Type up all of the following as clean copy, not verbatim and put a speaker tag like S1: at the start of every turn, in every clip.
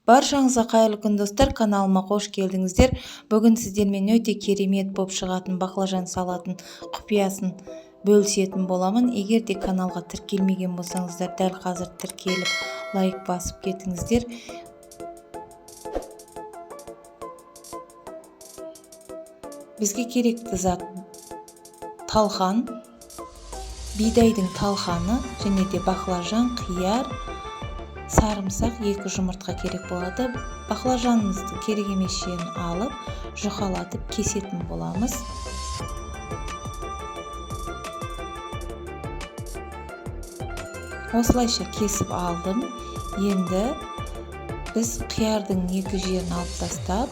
S1: Баршаңызға қайырлы күн, достар! Каналыма қош келдіңіздер! Бүгін сіздермен өте керемет болып шығатын баклажан салатын құпиясын бөлісетін боламын. Егер де каналға тіркелмеген болсаңыздар, дәл қазір тіркеліп, лайк басып кетіңіздер. Бізге керекті зат: талқан, бидайдың талқаны және де баклажан, қияр, сарымсақ, 2 жұмыртқа керек болады. Баклажанымызды керек емес жерін алып, жұқалатып кесетін боламыз. Осылайша кесіп алдым. Енді біз қиярдың 2 жерін алып тастап,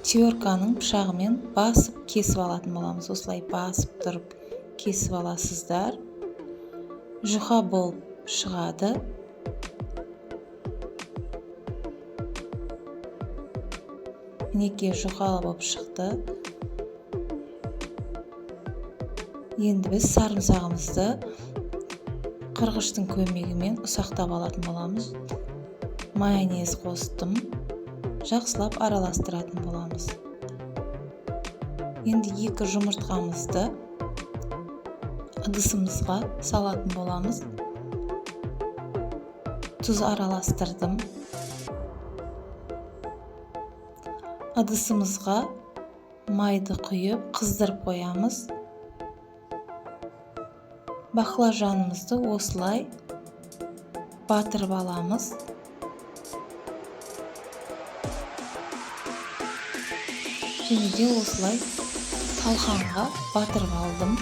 S1: терканың пышағымен басып кесіп алатын боламыз. Осылай басып тұрып кесіп аласыздар, жұқа болып шығады. Мінекей, жұқа болып шықты. Енді біз сарымсағымызды қырғыштың көмегімен ұсақтап алатын боламыз. Майонез қостым, жақсылап араластыратын боламыз. Енді 2 жұмыртқамызды ыдысымызға салатын боламыз. Тұз араластырдым. Ыдысымызға майды құйып, қыздырып қоямыз. Баклажанымызды осылай батырып аламыз. Және де осылай талқанға батырып алдым.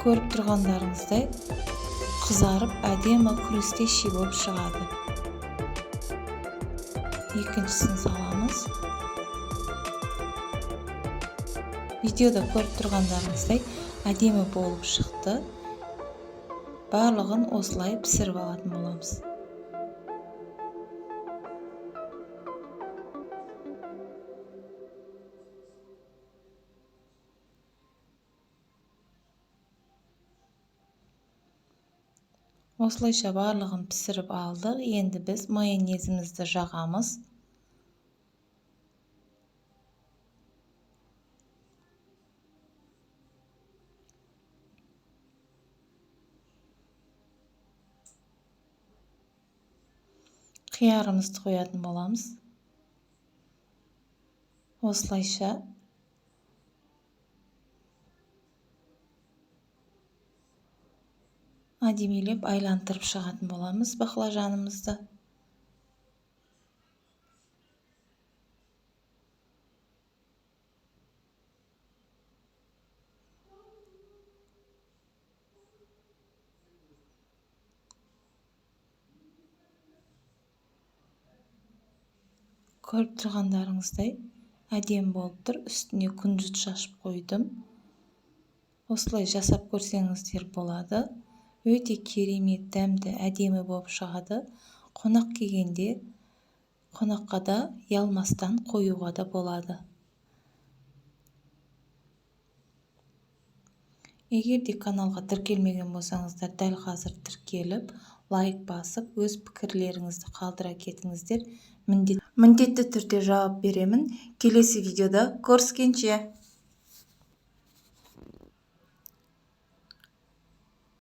S1: Көріп тұрғандарыңыздай, қызарып, әдемі хрустящий болып шығады. Екіншісін саламыз. Видеода көріп тұрғандарыңыздай, әдемі болып шықты. Барлығын осылай пісіріп алатын боламыз. Осылайша барлығын пісіріп алдық. Енді біз майонезімізді жағамыз. Қиярымызды қоятын боламыз. Осылайша әдемілеп айлантырып шығатын боламыз баклажанымызды. Көріп тұрғандарыңыздай, әдемі болып тұр. Үстіне күнжіт шашып қойдым. Осылай жасап көрсеңіздер болады. Өте керемет, дәмді, әдемі болып шығады. Қонақ келгенде қонаққа да ұялмастан қоюға да болады. Егер де каналға тіркелмеген болсаңыздар, дәл қазір тіркеліп, лайк басып, өз пікірлеріңізді қалдыра кетіңіздер. Міндетті түрде жауап беремін. Келесі видеода көріскенше!